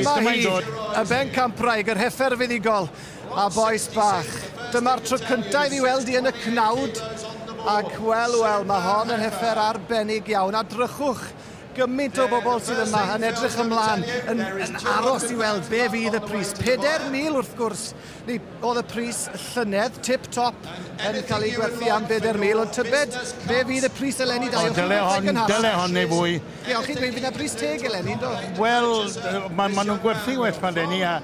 Dyma hi, y bencampwraig, yr heffer fuddugol, a bois bach. Dyma'r tro cyntaf i fi weld hi yn y cnawd, ac wel, wel, mae hon yn heffer arbennig iawn. A drychwch gymaint o bobl sydd yma yn edrych ymlaen, yn aros i weld be fydd y pris. 4,000 wrth gwrs, ni oedd y pris llynedd, tip top, yn cael ei gwerthu am 4,000, ond tybed be fydd y pris eleni, da? Dyle hon neu fwy. Ie, o'ch chi'n gweud fydd na pris teg eleni, do? Wel, ma nhw'n gwerthu well ma eleni, a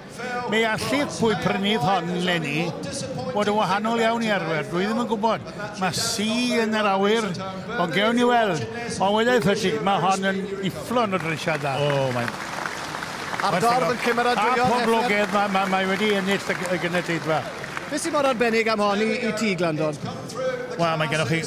mi allu pwy prynudd hon eleni bod yn wahanol iawn i arfer. Dwi ddim yn gwybod. Mae si yn yr awyr, ond gewn ni weld. Ond wedau felly, mae hon yn ufflon o drisiad da. O, mae'n... A'r dorf yn cymeradwyo'r heffer. A poblogaidd, mae wedi ennill y gynulleidfa. Beth sy'n mor arbennig am hon i ti, Glandon? Wel, mae gennych chi...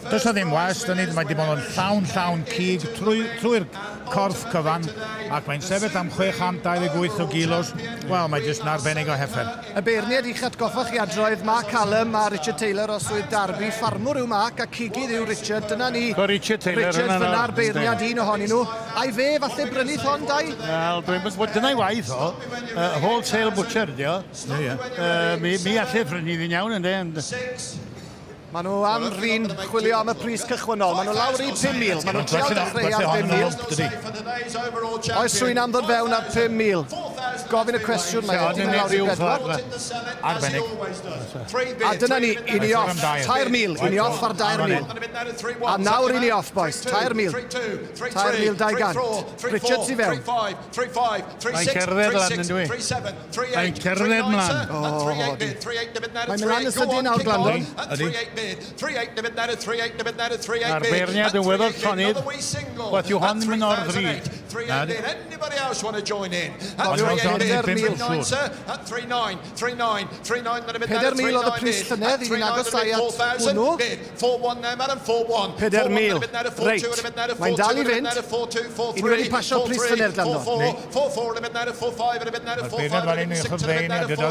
Does na ddim wast yn mae di bod yn llawn cig trwy'r corff cyfan, ac mae'n sefyll am 628 o gilos. Wel, mae jyst yn arbennig o heffer. Y beirniad i'ch atgoffa chi adroedd, Mark Callum a Richard Taylor o Swydd Derby. Ffarmwr yw Mark a cigydd yw Richard. Dyna ni. Richard Taylor. Richard fyna'r beirniad un ohonyn nhw. A'i fe, falle brynudd hon, Dai? Wel, dyna'i waith o. Wholesale butcher, ydi o. Ie, ie. Mi allai brynu ddi'n iawn, ynddo. Maen nhw am rin chwilio am y pris cychwynnol. Maen nhw lawr i 5,000. Maen nhw'n trial dechrau ar 5,000. Oes rhywun am ddod fewn ar 5,000? Gofyn y cwestiwn, mae e wedi mynd lawr i 4. Arbennig. A dyna ni, i ni off. 3,000. I ni off ar 3,000. A nawr i ni off, boys. 3,000. 3,200. Richard sy fewn. Mae'n cerdded lan yn dwi. Mae'n cerdded mlaen. Mae'n mynd lan yn sydyn nawr, Glandon. Ydy. A'r beirniad yn weddol llonydd, wath yw hon yn o'r ddrud. 4,000 oedd y pris llynedd, i ni'n agosau at hwnnw. 4,000, reit, mae'n dal i fynd. I ni wedi pasio'r pris llynedd, Glandon. Mae'r beirniad fan hyn yn chyfein a gyda.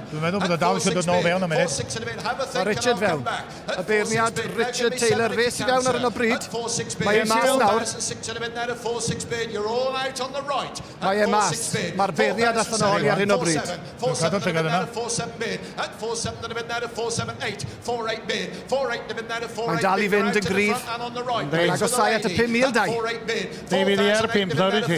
Dwi'n meddwl bod y dal eisiau dod nôl fewn am munud. Mae Richard fewn. Y beirniad Richard Taylor, fe sydd fewn ar hyn o bryd. Mae e mas nawr. Mae e mas. Mae'r beirniad allan ohoni ar hyn o bryd. Dwi'n cadw'r llygad yna. Mae'n dal i fynd yn gryf. Mae'n agosau at y 5,000, Dai. Neu fydd i ar 5 nawr i ti.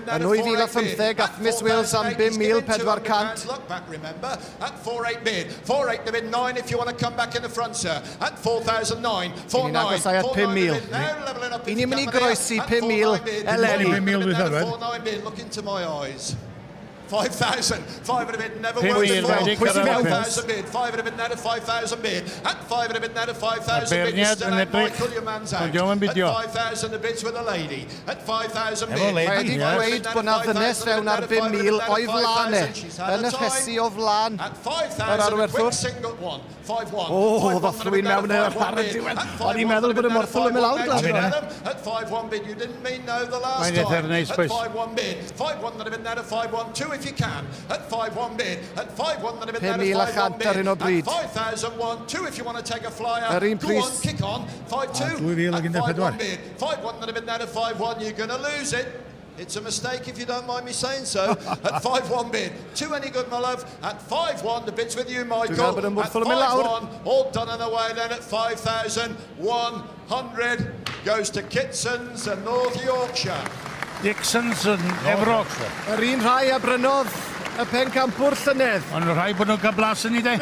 Yn 2015, ath Miss Wales am 5,400. At 4.8 bid, 4.8 the bid 9 if you want to come back in the front, sir. At 4,009, 4.9, Ni'n agosau at 5,000. I ni'n mynd i groesi 5,000 eleni. 5,000 dwi'n dweud. 4.9 bid, look into my eyes. 5,000, 5 and a bit, never worked before. Pwy sy'n mewn? 5,000 bid, 5 and a bit, now to 5,000 bid. At 5 and a bit, now to 5,000 bid. You're still out, Michael, your man's out. At 5,000, the bids with a lady. At 5,000 bid. Mae wedi gweud bod na ddynes fewn ar 5,000 o'i flaen e. Yn y rhesi o flaen yr arwerthwr. O, ddoth rhywun mewn ar y diwedd. O'n i'n meddwl bod y morthwl yn mynd lawr, Glandon. At 5-1 bid, you didn't mean no the last Mae'n time. eitha neis, At boys. 5-1 bid, 5-1 that have been there at 5-1, 2 if you can. At 5-1 bid, at 5-1 that have been there at 5-1 5,100 ar hyn o bid. bryd. At 5,001, 2 if you want to take a flyer. Yr un Go pris. on, kick on. 5-2. 2014. At 5-1 bid, 5-1 that have been there at 5-1, you're going to lose it. It's a mistake if you don't mind me saying so. At 5-1 bid. 2 any good, my love. At 5-1, the bid's with you, Michael. Dwi'n meddwl bod y At morthwl yn mynd lawr. 5-1, all done and away then at 5,100 goes to Kitsons and North Yorkshire. Dixons yn Efrog. Yr un rhai a brynodd y pencampwr llynedd. Ond rhai bod nhw'n cael blas yn ei de.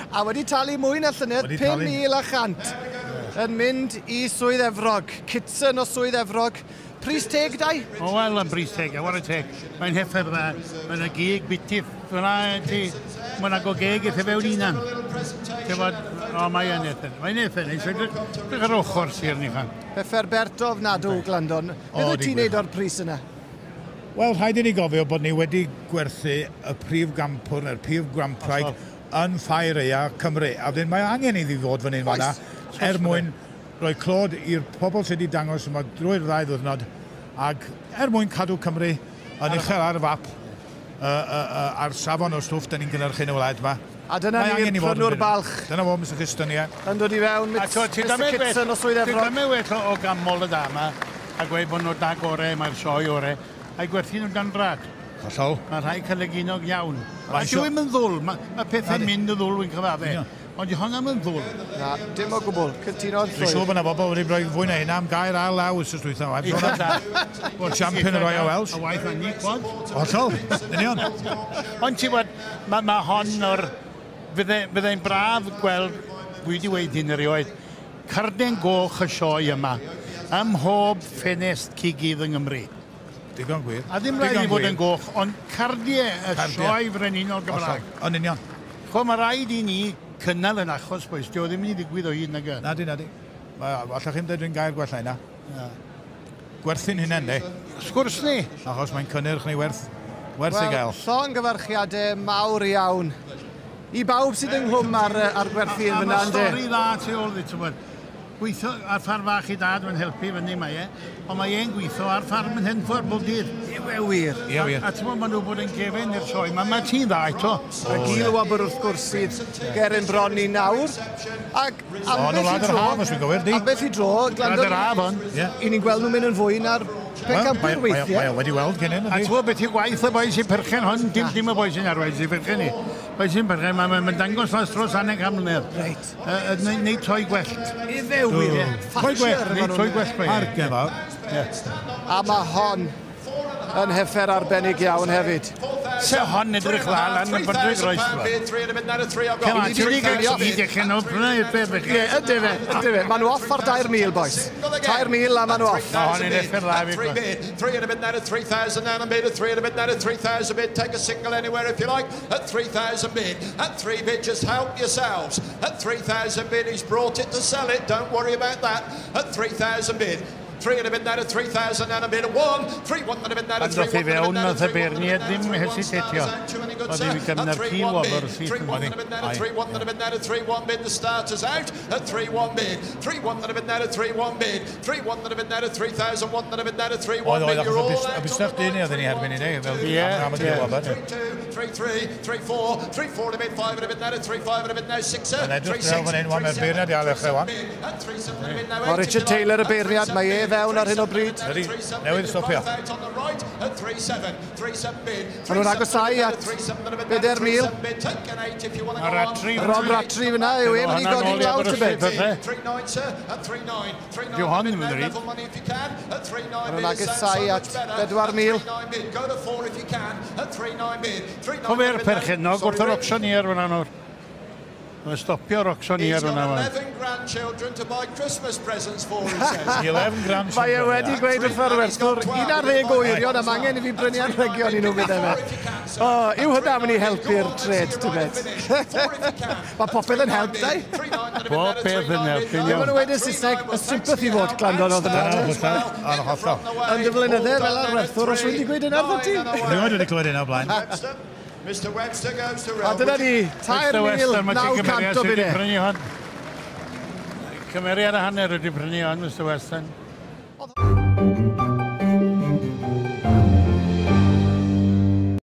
A wedi talu mwy na llynedd, Wedi talu. 5,100 yn mynd i Swydd Efrog. Kitson o Swydd Efrog. Pris teg, Dai? O, wel, yn bris teg, a whare teg. Mae'n heffer dda, mae'n y gig bitif, fyna ti, mae'n go geg eitha fewn unan. Ti'n o, mae yn eitha. Mae'n eitha neis, edrych ar ochr sir ni chan. Heffer bert ofnadw, Glandon. Beth wyt ti'n neud o'r pris yna? Wel, rhaid i ni gofio bod ni wedi gwerthu y prif gampwr neu'r prif grampraig yn Ffair Aeaf Cymru. A wedyn mae angen iddi fod fan hyn fan'na er mwyn rhoi clod i'r pobl sydd wedi dangos yma drwy'r ddau ddiwrnod ac er mwyn cadw Cymru yn uchel ar y fap ar safon o stwff da ni'n gynhyrchu yn y wlad yma. A dyna ni'r prynwr balch. Dyna fo, Mr Kitson, ie. Yn dod i fewn, Mr Kitson o Swydd Efrog. Ti'n dymau well o gamol y da yma, a gweud bod nhw da gore, mae'r sioe ore, a'i gwerthu nhw dan rad. Hollol. Mae rhai caleginog iawn. A dyw e'm yn ddwl, mae pethau'n mynd yn ddwl, wy'n cyfadde. Ond di honna yn ddwl. Na, dim o gwbl. Cytuno'n llwyr. Dwi'n siŵr bod yna bobl wedi rhoi fwy na hynna am gair ail law wythnos dwytha. Bod champion y Royal Welsh. A waith na ni, quad. Hollol, union. Ond ti'n gwybod, mae hon o'r... Fyddai'n braf gweld, dwi wedi weud hyn erioed, carden goch y sioe yma, ym mhob ffenest cigydd yng Nghymru. Digon gwir. A ddim rhaid i fod yn goch, ond cardiau y sioe frenhinol Gymraeg. Yn union. Cho, mae rhaid i ni cynnal yn achos, bois, dio ddim yn ei ddigwydd o hyd nag e. Nadi, nadi. Allwch chi'm dweud dwi'n gair gwella hynna. Gwerthu'n hunain, de. Sgwrs ni. Achos mae'n cynnyrch ni werth ei gael. Wel, llongyfarchiadau mawr iawn. I bawb sydd ynghlwm ar gwerthu yn fyna, ynddi? A mae stori dda tu ôl iddi, ti'n gwybod. Gweithio ar ffarm fach i dad, mae'n helpu fyny mae e, ond mae e'n gweithio ar ffarm yn Henffordd bob dydd. Yw e wir? Ie, wir. A ti'n gwybod, maen nhw bod yn gefen i'r sioe. Mae ti'n dda eto. Y gil wobr wrth gwrs sydd ger ein bron ni nawr. Ac ambell i dro... Ambell i dro, Gwlad yr haf hon. I ni'n gweld nhw'n mynd yn fwy na'r pencampwyr weithiau. Mae o wedi weld cyn hyn. A ti'n gwybod beth yw gwaith y boi sy'n perchen hon? Dim y boi sy'n arwain sy'n perchen ni. Boi sy'n perchen, mae'n dangos las dros 250 mlynedd. Reit. Neu toi gwellt. Ife wir. Toi gwellt. Neu toi gwellt. Argen fawr. A mae hon yn heffer arbennig iawn hefyd. Se hon edrych dda lan yn Bydrig Roes. Come on, ti'n gael i dechrau nhw, prynu i'r beth. Ie, ydy fe, ydy fe. Maen nhw off ar 3,000, boys. 3,000 a maen nhw off. Mae hon yn heffer dda fi. 3 and a bit now to 3,000 now and bid at 3 and a bit now to 3,000 bid. Take a single anywhere if you like. At 3,000 bid. At 3 bid, just help yourselves. At 3,000 bid, he's brought it to sell it. Don't worry about that. At 3,000 bid. 3 and a bit now to 3,000 and a bit of 1, 3, 1 and a bit now to 3, 1 and a bit now to 3, 1 and a bit now to 3, 1 starters out, 2 and a good sir, at 3, 1 bid, 3, 1 and a bit now to 3, 1 and a bit now to 3, 1 bid, the starters out at 3, 1 bid, 3, 1 and a bit now to 3, 1 bid, 3, 1 and a bit now to 3,000, 1 and a bit now to 3, 1 bid, you're all out on the line, 3, 2, 3, 3, 3, 4, 3, 4 and a bit, 5 and a bit now to 3, 5 and a bit now, 6, 3, 6, 3, 7, at 3, 7 and a bit now, 8, Richard Taylor y beirniad, mae e fewn ar hyn o bryd. Newydd stopio. Maen nhw'n agosau at 4,000. Rob Rattray fyna yw e, mynd i godi lawr tybed. Dyw hon ddim yn ddrud. Maen nhw'n agosau at 4,000. Cofio'r perchennog wrth yr auctioneer fyna nawr. Mae'n stopio'r auctioneer yna. He's got 11 grandchildren to buy Christmas presents for, he says. 11 grandchildren. Mae e wedi gweud wrth yr werthwr, 11 o wyrion am angen i fi brynu anrhegion i nhw gyda fe. O, yw hynna mynd i helpu'r tred, tybed? Mae popeth yn help, dau. Popeth yn help, yn iawn. Maen nhw wedi Saesneg, y sympathy vote, Glandon oedd yna. Yn hollol. Yn dy flynydde fel arwerthwr, os wedi gweud yna wrth ti. Rioed wedi clywed yna o blaen. Mr Webster goes to A dyna ni, 3,900 o bunne. Cymeriad a hanner wedi prynu hon, Mr Weston.